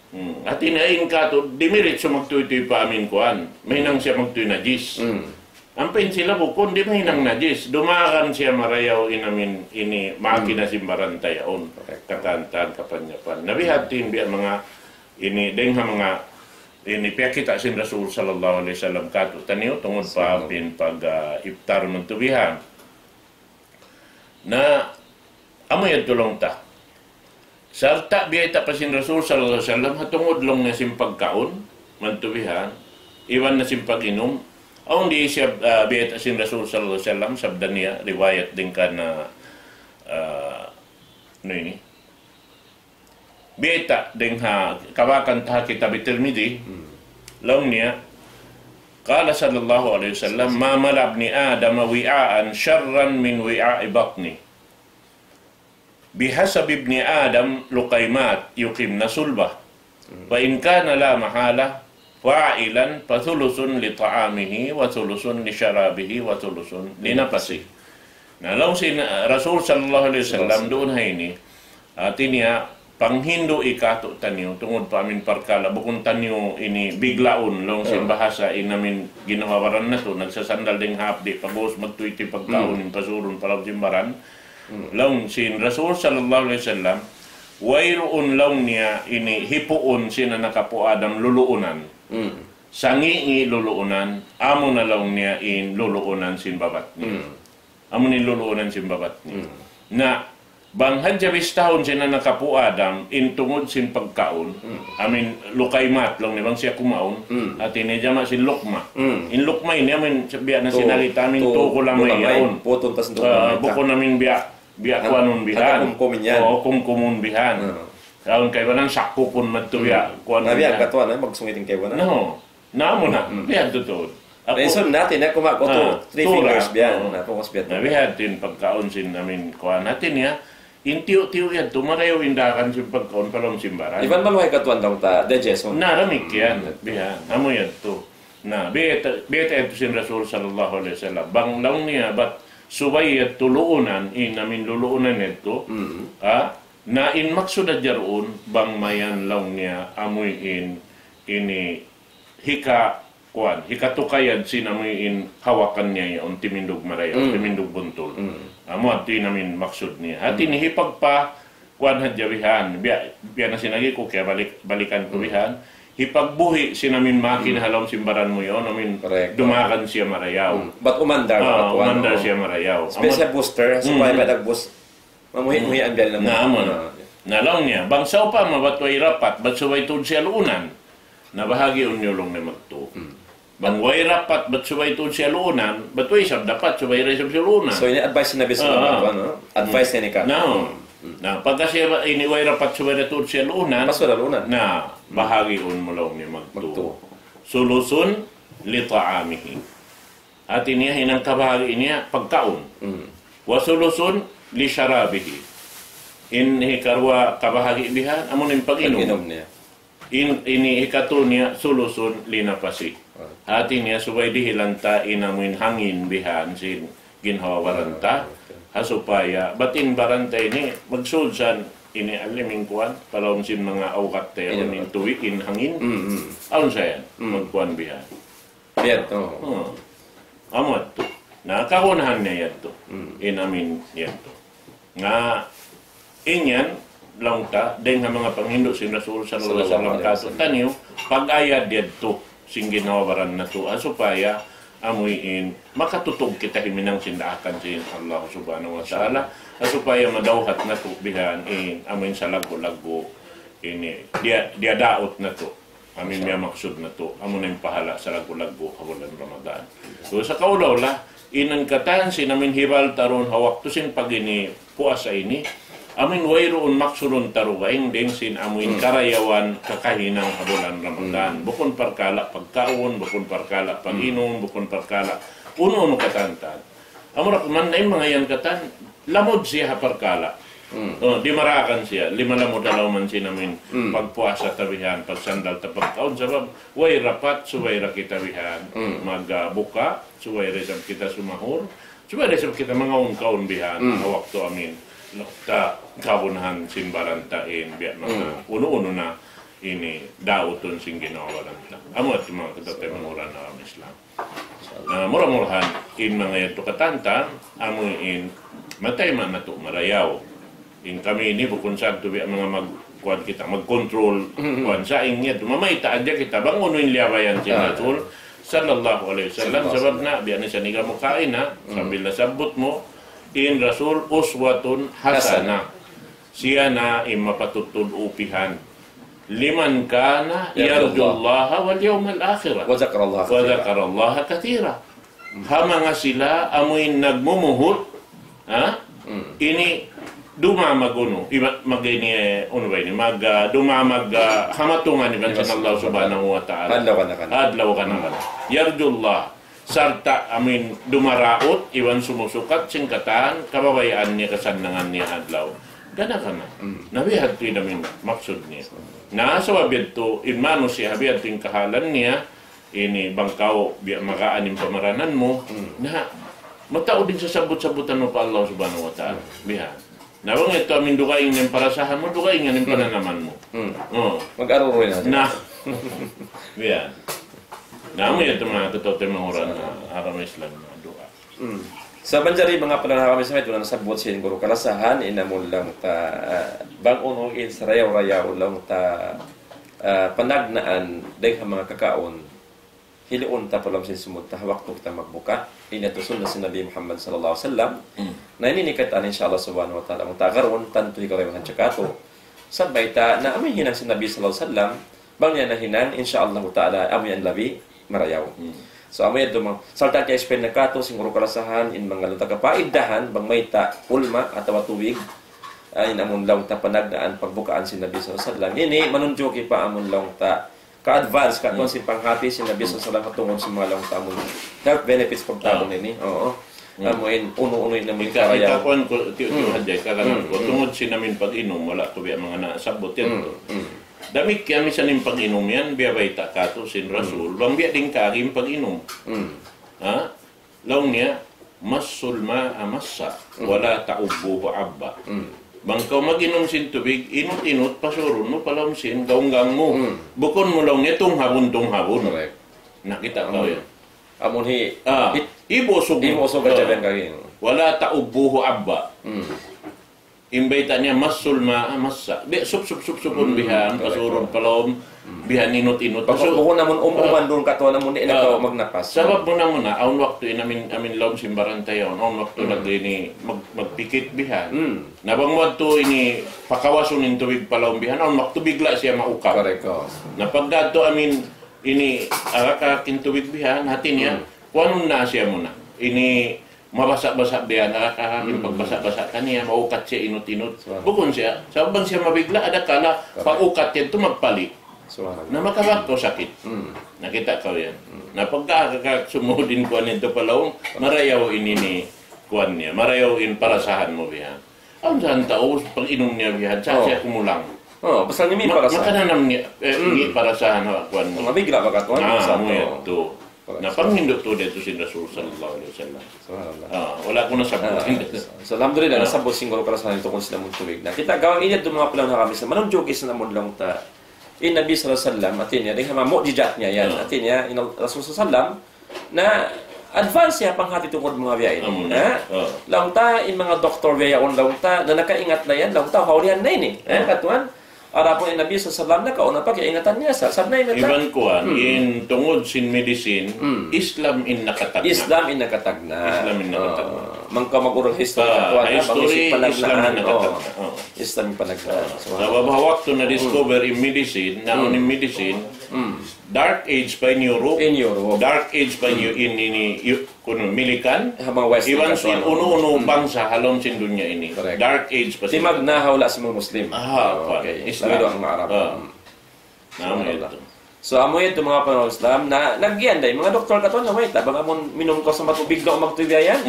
Hmm. Hati niya in katu', dimiritsu magtūy-tūy pa amin kuwan. Mahinang siya magtūy najis. Hmm. Ampa in sila bukun, di' mahinang najis. Dumagan siya marayaw in amin ini, makina sin baran ta yaun. Correct. Katan-katan, kapanyapan. Na biya' hati in biya' manga ini, dayng ha manga ini, piyakita' sin Rasul sallallahu alayhi wasallam kātu'niyu, tungud pa pin pag, ah, iftar mantubihan. Na, amu yan tulung ta. Sarta' biyayta' pa sin Rasul sallallahu alayhi wasallam, ha tungud laung niya sin pagkaun, mantubihan, iban na sin pag-inum. Awn di' siya, ah, biyayta' sin Rasul sallallahu alayhi wasallam, sabda niya, riwayat dayng kan, ah, ah, unu ini? Biyayta' dayng ha, kabakan ta ha kitab Tirmidhi, laung niya, قال صلى الله عليه وسلم: ما ملأ ابن آدم وعاء شرا من وعاء بطنه. بحسب ابن آدم لقيمات يقمن صلبه. فإن كان لا محالة فاعلا فثلث لطعامه وثلث لشرابه وثلث لنفسه. Na, laung sin, uh, Rasul sallallahu alayhi wasallam duun ha ini, hati niya, panghindu' kātu'niyu, tungud pa amin parkala', bukun taniyu ini biglaun, laung sin bahasa in amin ginhawa-baran natu', nagsasandal dayng ha hapdi', pag'ubus magtūy-tūy pagkaun, in pasurun pa lawm sin baran. Laung sin Rasul sallallahu alayhi wasallam, wayruun laung niya ini hipuun sin anak apu' Adam luluunan. Sangi'-ngi' luluunan, amu na laung niya in luluunan sin babat niya. Amu na in luluunan sin babat niya. Na, bang hadja bistahun sin anak apu' Adam, in tungud sin pagkaun, amin luqaymat laung niya bang siya kumaun, hati niya jama' sin luqma. In luqma ini, amin biya' na sin kita, amin tuku lamay yaun. Putun tas luqma. Ah, bukun amin biya', biya' kuanun bihan. Kumkumin yan. Oo, kumkumun bihan. Awn kaibanan sakkukun madtu biya' kuanun bihan. Na biya' katuan, eh, magsungitin kaibanan. No. Na, amu na, biya' tuud. Aku, na in sunnat ini, aku ma-, aku tu, three fingers biya'. Oo. Na, fingers biya'. Na biya' tuud in pagkaun sin amin kuwan. Hati niya, in tiyu'-tiyu' yadtu, marayaw in daakan sin pagkaun pa lawm sin baran. Iban maluhay katuan daw ta, digestion. Na, damikkiyan, biya'. Amu yadtu. Na, biyayta', biyayta' yadtu sin Rasul sallallahu alayhi wasallam. Bang laung niya, bat subay yadtu luunan, in amin luluunan yadtu. Ha? Na in maksud hadja duun, bang mayan laung niya, amuin, ini, hika, kuwan, hikatukayad sin amuin hawakan niya yaun timindug marayaw, timindug buntul. Amu yadtu in amin maksud niya. Hati niya hipagpa, kuwan hadja bihan, biya', biya' na sin agi ku, kaya balik, balikan ku bihan. Hipagbuhi' sin amin makina ha lawm sin baran mu yaun, amin dumagan siya marayaw. Bat umandar, ah, umandar siya marayaw. Special booster, supaya kada bus- Mamuhi'-muhian biya' na. Na, amu na. Na, laung niya, bang sawpama bat way rapat, bat subay tuud siya luunan. Na, bahagiun niyu laung niya magtu. Bang way rapat, bat subay tuud siya luunan, bat way isab dapat, subay da isab siya luunan. So, ini advice ni Nabi sallallahu alayhi wasallam, no? Advice niya ini ka. Na, na, pagka siya ba, ini way rapat, subay da tuud siya luunan. Pas wala' luunan. Na, bahagiun mu laung niya magtu. Magtu. ثلث لطعامه. Hati niya, hinang kabahagi' niya pagkaun. وثلث لشرابه. In hikaruwa kabahagi' bihan, amu in pag-inum. Pag-inum niya. In, ini hikatu niya, ثلث لنفسه. Hati niya, subay dihilan ta in amuin hangin bihan sin ginhawa-baran ta. Ha supaya, bat in baran ta ini, magsud san ini alimin kuwan, pa lawm sin manga awkat ta yan, in tuwi', in hangin. Awn sa yan, magkuwan bihan. Biya' yadtu. Hmm. Amu yadtu. Na, kagunahan niya yadtu. In amin yadtu. Na, in yan, laung ta, dayng ha manga panghindu' sin Rasul sallallahu alayhi wasallam kātu'niyu, pag-ayad yadtu, sin ginhawa-baran natu', ha supaya, amuin, makatutug kita himinang sin daakan sin Allah subhanahu wa ta'ala, ha supaya madawhat natu' bihan in, amuin salaggu'-laggu', ini, diya, diyadaut natu'. Amuin miyamaksud natu', amu na in pahala' salaggu'-laggu' ha bulan Ramadan. So, sa kaula-ula, in katan sin amuin hibal ta duun ha waktu sin pag-ini puasa ini, amuin wayruun maksudun ta dugaing dayng sin amuin karayawan kakahinang ha bulan Ramadan. Bukun parkala' pagkaun, bukun parkala' pag-inum, bukun parkala' unu-unu katan-katan. Amura kuman na in manga yan katan, lamud siya ha parkala'. Hmm. Oh, di' marakan siya, lima lamud ha lawm sin amuin pagpuasa ta bihan, pagsandal ta pagkaun, sabab way rapat, subay da kita bihan, magbuka, subay da isab kita sumahur, subay da isab kita mangaun-kaun bihan, ha waktu amuin. No, ta kagunahan sin baran ta in, biya' manga unu-unu na. ini dautun sin ginhawa-baran ta. Amu yadtu manga kataymanghuran ha agama Islam. Na mura-murahan in manga yadtu katan ta, amu in matay ma natu' marayaw. In kami ini bukun sadtu biya' manga mag-, kuwan kita, mag-control, kuwan sa in yadtu. Mamayta' hadja kita, bang unu in liyabayan sin Rasul, sallallahu alayhi wasallam, sabab na, biya' na sa niga mu kaina, sambil nasabbut mu, in Rasul uswatun hasanah. Siya na in mapatut tuud upihan. لمن كان يرجو الله واليوم الآخر وذكر الله كثيرا. Ha manga sila amuin nagmumuhut, ha? Ini dumamag unu, iba, mag ini, eh, unu ba ini, mag, ah, dumamag, ah, hamatungan iban sin Allah Subhanahu wa Ta'ala. Adlaw kana-kana. Adlaw kana-kana. يرجو الله. Sarta' amuin dumaraut, iban sumusukat sin katan, kababayaan niya kasannangan niya adlaw. Kana-kana. Na biya' hadtu in amuin maksud niya. Na sabab yadtu, in manusiya' biya' hadtu in kahalan niya, ini bang kaw biya' magaan in pamaranan mu, na mataud in sasabbut-sabbutan mu pa Allah Subhanahu wa Ta'ala. Biya' na bang yadtu amuin dugaing in parasahan mu, dugaing in pananaman mu. Oh. Mag-aruruy na. Na. Biya' na. Amu yadtu manga kataymanghuran ha agama Islam, duwaa. So, manjari manga pagkaun ha agama Islam, yadtu na nasabbut sin guru kalasahan, in amun laung ta, ah, bang unu in sarayaw-rayaw laung ta, ah, panagnaan dayng ha manga kakaun, hiluun ta pa lawm sin sumud ta ha waktu kita magbuka. Ini yadtu sunnat sin Nabi Muhammad sallallahu alayhi wasallam. Na ini in katan, insya Allah Subhanahu wa Ta'ala, bang ta agarun, tantu hikarayawan ta katu'. Sabab mayta', na amu in hinang sin Nabi sallallahu alayhi wasallam, bang niya nahinang, insya Allah Ta'ala, amu yan labi marayaw. So, amu yadtu manga, sarta' kiya-explain na katu', sin guru kalasahan, in manga laung ta kapaidahan, bang mayta', ulma', atawa tubig, ah, in amun laung ta panagnaan, pagbukaan sin Nabi sallallahu alayhi wasallam. Ini, manunjuki pa amun laung ta, ka-advance, katuan sin panghati sin Nabi sallallahu alayhi wasallam, tungud sin manga laung ta amun health benefits pagtawagun ini. Oo. Amu in, unu-unu in amun karayaw. Ikaw kuwan ku, tiyu-tiyu hadja, ikaw kuwan ku. Tungud sin amun pag-inum, wala' ku biya' manga nasabbut yadtu. Damikkiyan misan in pag-inum yan, biya' bayta' katu' sin Rasul. Bang biya' diin kaagi in pag-inum. Ha? Laung niya, مص الماء مصا ولا تعبه عبا. Bang kaw mag-inum sin tubig, inut-inut, pasurun mu pa lawm sin gaunggang mu. Bukun mu laung niya tunghabun-tunghabun. Correct. Nakita' kaw yan. Amun hi-, ah, hi-, ibusug. Ibusug hadja biya' kaagi. ولا تعبه عبا. In bayta' niya, مص الماء مصا. Di', sup-sup-sup-supun bihan, pasurun pa lawm, bihan inut-inut. Bukun, bukun amun um-uman duun katu' amun di' na kaw magnapas. Sabab muna-muna, awn waktu in amin, amin lawm sin baran ta yaun, awn waktu lagi' ini mag-, magpikit bihan. Na bang waktu ini pakawasun in tubig pa lawm bihan, awn waktu bigla' siya maukap. Correct, oh. Na pagka yadtu amin ini arak-arak in tubig bihan, hati niya, kuwanun na siya muna. Ini mabasa'-basa' biya' na ka, in pagbasa'-basa' kaniya, maukat siya inut-inut. Bukun siya, sabab bang siya mabigla', adakala pag-ukat yadtu magpali'. Na makabak kaw sakit. Nakita' kaw yan. Na pagka, kaka-, sumud in kuwan yadtu pa lawm, marayaw in ini kuwan niya, marayaw in parasahan mu biya'. Awn sa tau, pag-inum niya biya', sa siya kumulang. Oh, pasal ini ma-, parasahan. Makananam niya, eh, ini parasahan ha kuwan mu. Mabigla' ba katuan? Ah, amu yadtu. Na pangindut tuud yadtu sin Rasul sallallahu alayhi wasallam. Subhanallah. Ah, wala' ku nasabbut. Ah, so, alhamdulillah, nasabbut sin guru kalasahan tungud sin amun tubig. Na kita' kaw ini yadtu manga pagkaun ha agama Islam, manunjuki sin amun laung ta. In Nabi sallallahu alayhi wasallam, hati niya, dayn ha manga mu'jizat niya yan. Hati niya, in Rasul sallallahu alayhi wasallam, na advance siya panghati tungud manga biya' ini. Amu na. Na, laung ta, in manga doktor biya' yaun laung ta, na nakaingat na yan, laung ta, hawlihan na ini. Eh, katuan, adapun in Nabi sallallahu alayhi wasallam nakauna pa, kaingatan niya sa, sabab na in iban kuwan, in tungud sin medicine, Islam in nakatagna'. Islam in nakatagna'. Islam in nakatagna'. Ah, bang kaw mag-oral history, katuan, ha, bang history, Islam in panagnaan, nakatagna'. Oh. Islam in panagnaan. Subhanallah. Sabab ha waktu na-discover in medicine, na in medicine, Dark Age pa in Europe. In Europe. Dark Age pa in, in, in, in, kunu', Milikan. Ha manga West. Iban sin unu-unu bangsa ha lawm sin dunya ini. Correct. Dark Age pa sila. Timagna' ha hula' sin manga Muslim. Ah, okay. Islam. Labi na in manga Arab. Ah. Na, amu yadtu. So, amu yadtu manga pagkaun Islam, na, nagiyan da in manga doktor katuan, na mayta', bang amun minum kaw sa matubig na magtubig yan.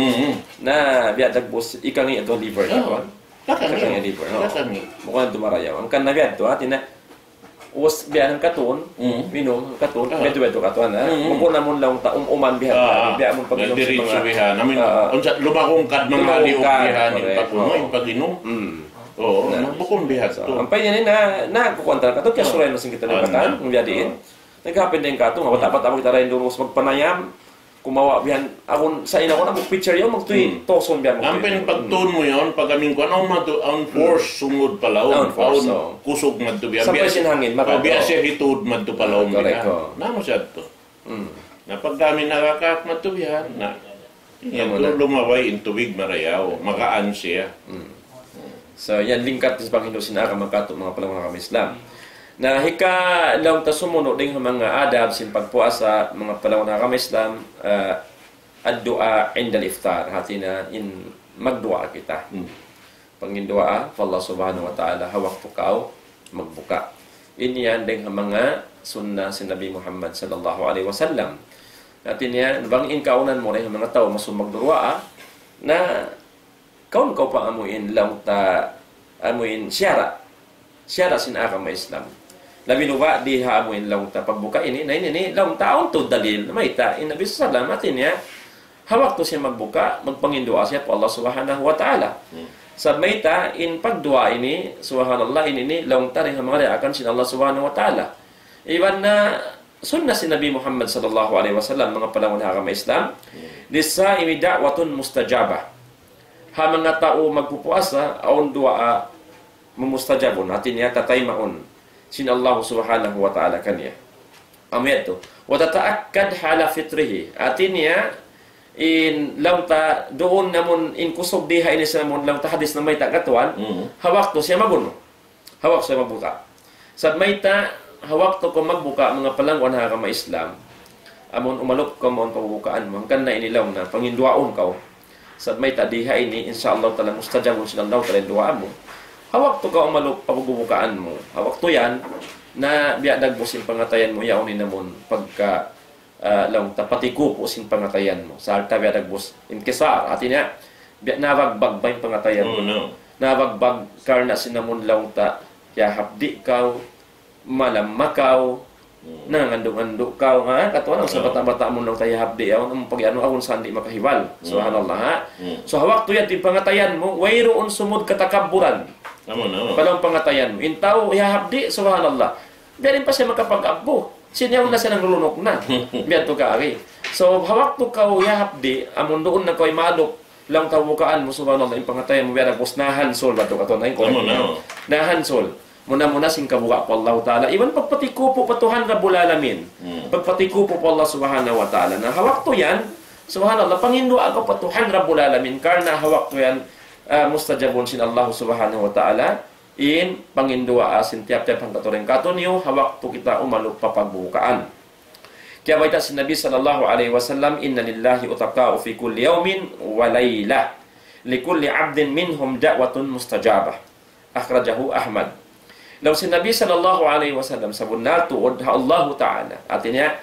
Na, biya' dagbus, ikangi' yadtu liver katuan. Kakangi'. Kakangi' liver, no? Kakangi'. Bukun na marayaw. Hangkan na biya' yadtu, hati niya, ubus biya' hangkatun, minum hangkatun, biya' yadtu, biya' yadtu katuan, ha? Bukun amun laung ta um-uman biya' hangkatun, biya' amun pag-inum sin manga diritsu biya' hangkan. Amin, unsa, lumagungkad manga liug biya' hangkan, correct, pag-inum, pag-inum. Oo, na, bukun biya' hādtu. Ampa ini na, na, kukuan ta katu', kiyasuray na sin kita na batan, biya' diin. Nagkapindeng katu', nga bata'-bata' kita dayn duun, magpanayam, kumawa' bihan, awn, sa' in aku na mag-picture yan, magtuy, toson bihan, magtuy. Ampa in pagtuun mu yan, pag amin ku, awn matu, awn force sumud pa lawm, awn kusug madtu bihan. Sampay sin hangin, maka-, biya' siya hitud madtu pa lawm bihan. Correct, oo. Na mu siya to. Na pag amin nakakaak madtu bihan, na, yan, lumaway in tubig marayaw, magaan siya. So, yan lingkat sin panghindu' sin agama katu', manga palangga' agama Islam. Na hika-, laung ta sumunu' dayn ha manga adab sin pagpuasa, manga palangga' agama Islam, ah, الدعاء عند الإفطار. Hāti niya in magduwaa kita. Panginduwaa pa Allah Subhanahu wa Ta'ala ha waktu kaw magbuka'. Ini yan dayn ha manga sunna sin Nabi Muhammad sallallahu alayhi wasallam. Hāti niya, bang in kaawnan mu dayn ha manga tau masum magduwaa, na kaun kaw pa amu in laung ta, amu in siyara'. Siyara' sin agama Islam. Labi na ba di ha amu in laung ta pagbuka' ini, na ini, ini laung ta awn tuud dalil. Mayta', in Nabi sallallahu alayhi wasallam, hāti niya, ha waktu siya magbuka', magpanginduwaa siya pa Allah Subhanahu wa Ta'ala. Sa' mayta', in pagduwaa ini, subhanallah, ini, ini laung ta dayn ha manga diyaakan sin Allah Subhanahu wa Ta'ala. Iban na sunna sin Nabi Muhammad sallallahu alayhi wasallam, manga palangga' agama Islam, للصائم دعوة مستجابة. Ha manga tau magpupuasa, awn duwaa mumustajabun, hāti niya tataymaun sin Allah Subhanahu wa Ta'ala kaniya. Amu yadtu. وتتأكد حال فطره. Hāti niya, in laung ta duun namun in kusug di ha ini sa' namun laung ta hadis na mayta' katuan, ha waktu siya mabunu'. Ha waktu siya magbuka'. Sa' mayta', ha waktu kaw magbuka', manga palangga' agama Islam, amun umalup kaw mawn pagbukaan mu, hangkan na ini laung na, panginduwaun kaw. Sa' mayta' di ha ini, insya Allah ta'ala mustajabun sin Allah ta'ala in duwaa mu. Ha waktu kaw umalup pagbukaan mu, ha waktu yan, na biya' dagbus in pangatayan mu, yaun in amun pagka, ah, laung ta patikupu' sin pangatayan mu. Sarta' biya' dagbus. Inkisar, hāti niya, biya' nabagbag ba in pangatayan mu. Nabagbag karna' sin amun laung ta, ya hapdi' kaw, malamma kaw, nangandu'-ngandu' kaw, ha? Katuan, sa' bata'-bata' mu laung ta ya hapdi', yaun, amun pag-anu, awn sa' di' makahibal. Subhanallah, ha? So, ha waktu yan, in pangatayan mu, wayruun sumud katakabburan. Pa lawm pangatayan mu. In tau, ya hapdi', subhanallah. Biya' diin pa siya makapag-abbu. Sin yaun na siya nanglulunuk na. Biya' tu kaagi. So, ha waktu kaw ya hapdi', amun duun na kaw imalup, laung ta bukaan mu, subhanallah, in pangatayan mu, biya' dagbus nahansul ba tu katuan, in correct niya. Nahansul. Muna-muna sin kabuga' pa Allah Ta'ala. Iban pagpatikupu' pa Tuhan Rabbul Alamin. Pagpatikupu' pa Allah Subhanahu wa Ta'ala. Na ha waktu yan, subhanallah, panginduwaa kaw pa Tuhan Rabbul Alamin. Karna' ha waktu yan, ah, mustajabun sin Allah Subhanahu wa Ta'ala in panginduwaa sin tiyap-tiyap hangkatau dayn kātu'niyu, ha waktu kita umalup pa pagbukaan. Kiyabayta' sin Nabi sallallahu alayhi wasallam, إن لله عتقاء في كل يوم وليلة لكل عبد منهم دعوة مستجابة. أخرجه أحمد. Laung sin Nabi sallallahu alayhi wasallam, sabunnal tuud ha Allahu Ta'ala. Hāti niya,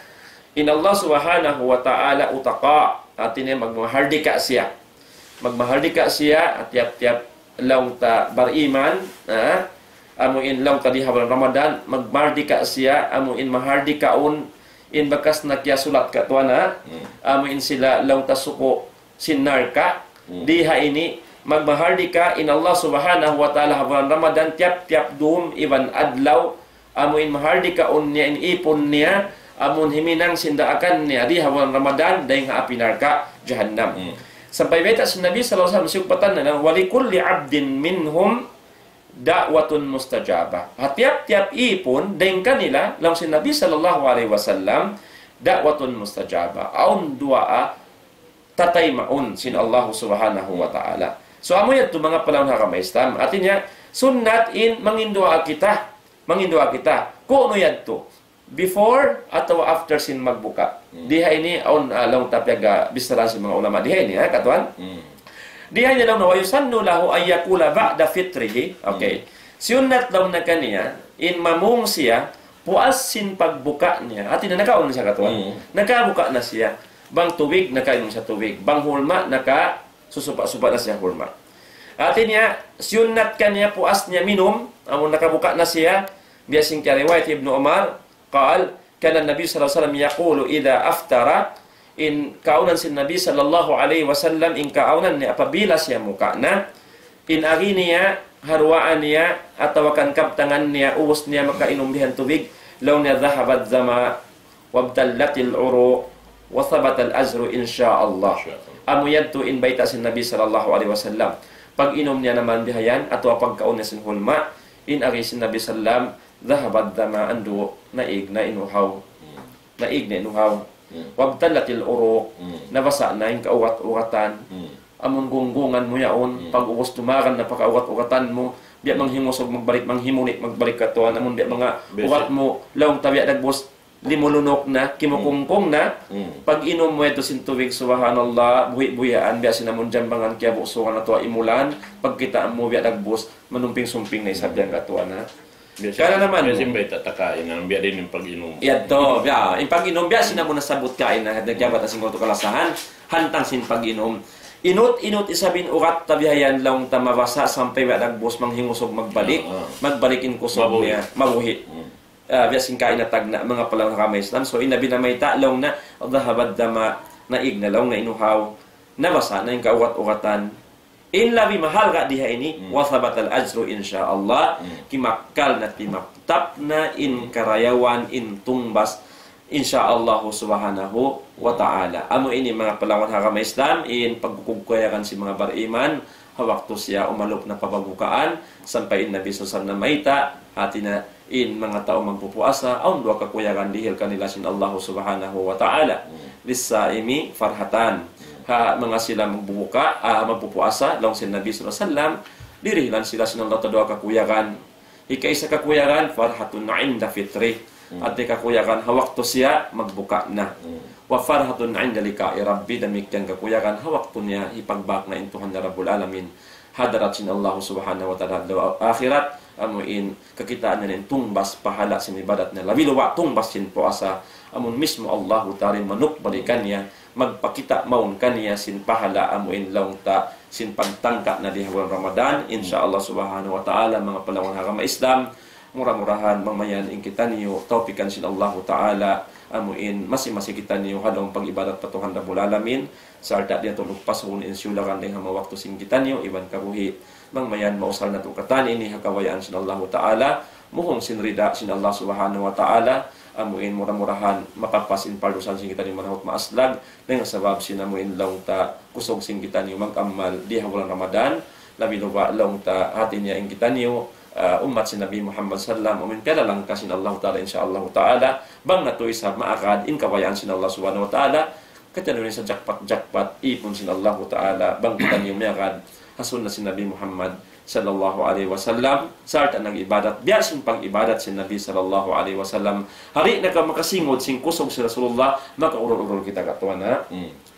in Allah Subhanahu wa Ta'ala عتقاء. Hāti niya, magmahardika siya. Magmahardika siya, tiyap-tiyap laung ta bariman, ha? Amu in laung ta di ha bulan Ramadan, magmahardika siya, amu in mahardikaun, in bakas na kiyasulat katuan, ha? Amu in sila laung ta suku' sin narka', di ha ini, magmahardika in Allah Subhanahu wa Ta'ala ha bulan Ramadan, tiyap-tiyap dum iban adlaw, amu in mahardikaun niya, in ipun niya, amu in himinang sin daakan niya, di ha bulan Ramadan, dayn ha api narka' jahannam. Sampay bayta' sin Nabi sallallahu alayhi wasallam, siyugpatan na, ولكل عبد منهم دعوة مستجابة. Ha tiyap-tiyap ipun, dayn kanila, laung sin Nabi sallallahu alayhi wasallam, دعوة مستجابة. Awn duwaa tataymaun sin Allah Subhanahu wa Ta'ala. So, amu yadtu manga palangga' agama Islam. Hāti niya, sunnat in manginduwaa kita. Manginduwaa kita. Ku'nu yadtu? Before atawa after sin magbuka. Di ha ini awn, ah, laung ta piyagbichara sin manga ulama. Di ha ini, ha, katuan? Di ha ini laung na, ويسن له أن يقول بعد فطره. Okay. Sunnat laung na kaniya, in mamung siya, puas sin pagbuka niya. Hāti niya nakaun na siya katuan. Nakabuka na siya. Bang tubig, nakainom siya tubig. Bang hulma, nakasusupa-supa na siya hulma. Hāti niya, sunnat kaniya puas niya minum, amun nakabuka na siya, biya' sin kiyariwayat Ibnu Umar, قال، كان النبي صلى الله عليه وسلم يقول إذا أفطر, in kaawnan sin Nabi sallallahu alayhi wasallam, in kaawnan niya apabila siya muka na, in agi niya, ha duwaa niya, atawa kan kabtangan niya, ubus niya makainum bihan tubig, laung niya, ذهب الظمأ وابتلت العروق وثبت الأجر إن شاء الله. Amu yadtu in bayta' sin Nabi sallallahu alayhi wasallam. Pag-inum niya naman bihayan, atawa pagkaun niya sin hulma, in agi sin Nabi sallam, ذهب الظمأ, andu', naig na in uhaw. Naig na in uhaw. وابتلت العروق, nabasa' na in kaugat-ugatan. Amun gunggungan mu yaun, pag-ubus tumagan na pa kaugat-ugatan mu, biya' manghingusug magbalik, manghimunit magbalik katuan, amun biya' manga ugat mu, laung ta biya' dagbus, limulunuk na, kimukungkung na, pag-inum mu yadtu sin tubig, subhanallah, buhi'-buhian, biya' sin amun jambangan kiyabusugan atawa imulan, pagkita' mu biya' dagbus, manumping-sumping na isab yan katuan, ha. Biya' sin, biya' sin bayta' ta kaina, biya' diin in pag-inum. Yadtu, biya', in pag-inum, biya' sin amun nasabbut kaina, ha, nagkiyabat na sin waktu kalasahan, hantang sin pag-inum. Inut-inut isab in ugat ta bihayan laung ta mabasa' sampay biya' dagbus manghingusug magbalik, magbalik in kusug niya, mabuhi'. Ah, biya' sin kaina tagna', manga palawan ha agama Islam. So, in Nabi namayta' laung niya, ذهب الظمأ, naig na laung niya in uhaw, nabasa' na in kaugat-ugatan. In labi mahalga' di ha ini, وثبت الأجر إن شاء الله, kimakkal na, timatap na in karayawan, in tungbas, insya Allah subhanahu wa ta'ala. Amu ini manga palawan ha agama Islam, in pagkukugkuyagan sin manga bariman, ha waktu siya umalup na pa pagbukaan, sampay in Nabi sallallahu alayhi wasallam namayta', hati niya in manga tau magpupuasa, awn duwa kakuyagan dihil kanila sin Allah subhanahu wa ta'ala. للصائم فرحتان. Ha manga sila magbubuka, ah, magpupuasa, laung sin Nabi sallallahu alayhi wasallam, dirihilan sila sin Allah ta duwa kakuyagan. Hikaisa kakuyagan, فرحة عند فطره. Hati kakuyagan ha waktu siya magbuka na. وفرحة عند لقاء ربه, damikkiyan kakuyagan ha waktu niya hipagbāk na in Tuhan niya Rabbul Alamin. Hadarat sin Allah subhanahu wa ta'ala ha akhirat, amu in kakitaan niya in tungbas pahala sin ibadat niya. Labi luba tungbas sin puasa, amun mismu Allahu ta'ala manukbali kaniya, magpakita' mawn kaniya sin pahala amu in laung ta sin pagtangka' na di ha bulan Ramadan, insya Allah subhanahu wa ta'ala, manga palawan ha agama Islam, mura-murahan, mamayan in kitaniyu, tawpikan sin Allahu ta'ala, amu in masi-masi kitaniyu, ha lawm pag-ibadat pa Tuhan Rabbul Alamin, sarta' di' natu' luppasun in siyulakan dayn ha manga waktu sin kitaniyu, iban kabuhi', mamayan mausal natu' katan ini ha kabayaan sin Allahu ta'ala, muhung sin rida sin Allah subhanahu wa ta'ala, amu in mura-murahan, mapapas in pardusahan sin kitaniyu manahut maaslag, dayn ha sabab sin amu in laung ta kusug sin kitaniyu mag-amal di ha bulan Ramadan, labi luba laung ta hati niya in kitaniyu, ah, ummat sin Nabi Muhammad sallam, amu in piyalangka sin Allah ta'ala, insya Allah ta'ala, bang natu' isab maagad in kabayaan sin Allah subhanahu wa ta'ala, kitaniyu in sa jakpat-jakpat ipun sin Allah ta'ala, bang kitaniyu miyagad ha sunnat sin Nabi Muhammad sallallahu alayhi wasallam, sarta' nag-ibadat, biya' sin pag-ibadat sin Nabi sallallahu alayhi wasallam. Di' na kaw makasingud sin kusug sin Rasulullah, makaurul-urul kita katuan, ha?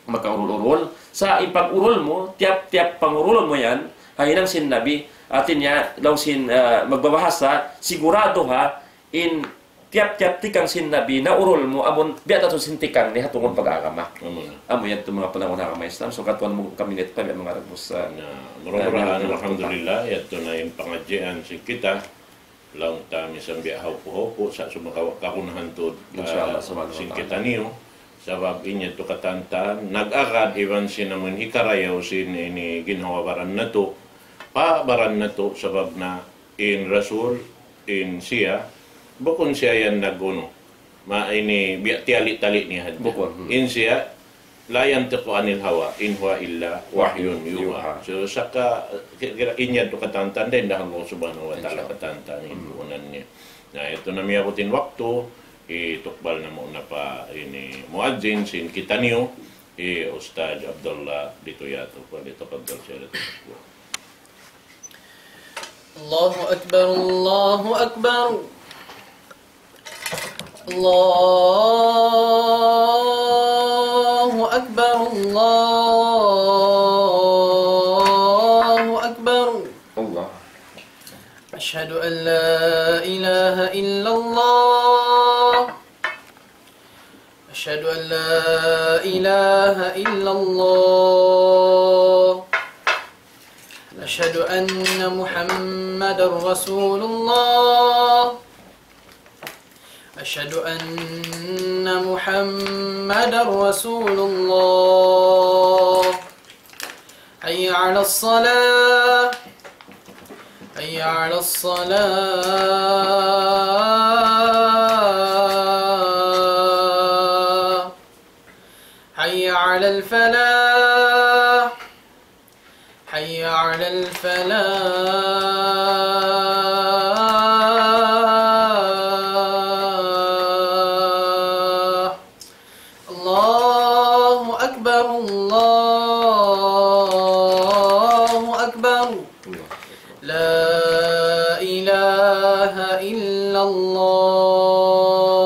Makaurul-urul. Sa' in pag-urul mu, tiyap-tiyap pangurul mu yan, ha hinang sin Nabi, hati niya, laung sin, ah, magbabahasa, sigurado ha, in tiyap-tiyap tikang sin Nabi, naurul mu, amun, biya' da isab sin tikang niya, ha tungud pag-agama. Amu na. Amu yadtu manga palawan ha agama Islam, so katuan mu kaminit pa, biya' manga ragbus, ah, na, mura-murahan, alhamdulillah, yadtu na in pangadjian sin kita, laung ta misan biya' hawpu-hawpu, sa' sumagawa' kagunahan tuud, insya Allah, ah, subhanahu wa ta'ala, sin kitaniyu, sabab in yadtu katantan, nag-agad iban sin amun hikarayaw sin ini ginhawa-baran natu', pa baran natu', sabab na in Rasul, in siya, bukun siya yan nag-unu. Ma ini biya' tiyali-tali niya hadja. Bukun, hmm. In siya, لا ينطق عن الهوى إن هو إلا وحي يوحى. So, saka, kira-kira in yadtu katantan dayn ha Allah subhanahu wa ta'ala, insya Allah, katantan in puunan niya. Na, yadtu na miyabut in waktu, hitukbal namu' na pa ini muazzin sin kitaniyu, hi Ustadz Abdullah Dito Yatu. فليتفضل سيادته مشكورا. الله أكبر، الله أكبر. الله أكبر، الله أكبر. الله. أشهد أن لا إله إلا الله. أشهد أن لا إله إلا الله. أشهد أن محمدا رسول الله. أشهد أن محمدا رسول الله. حي على الصلاة. حي على الصلاة. حي على الفلاح. حي على الفلاح. الله أكبر، الله أكبر. لا إله إلا الله.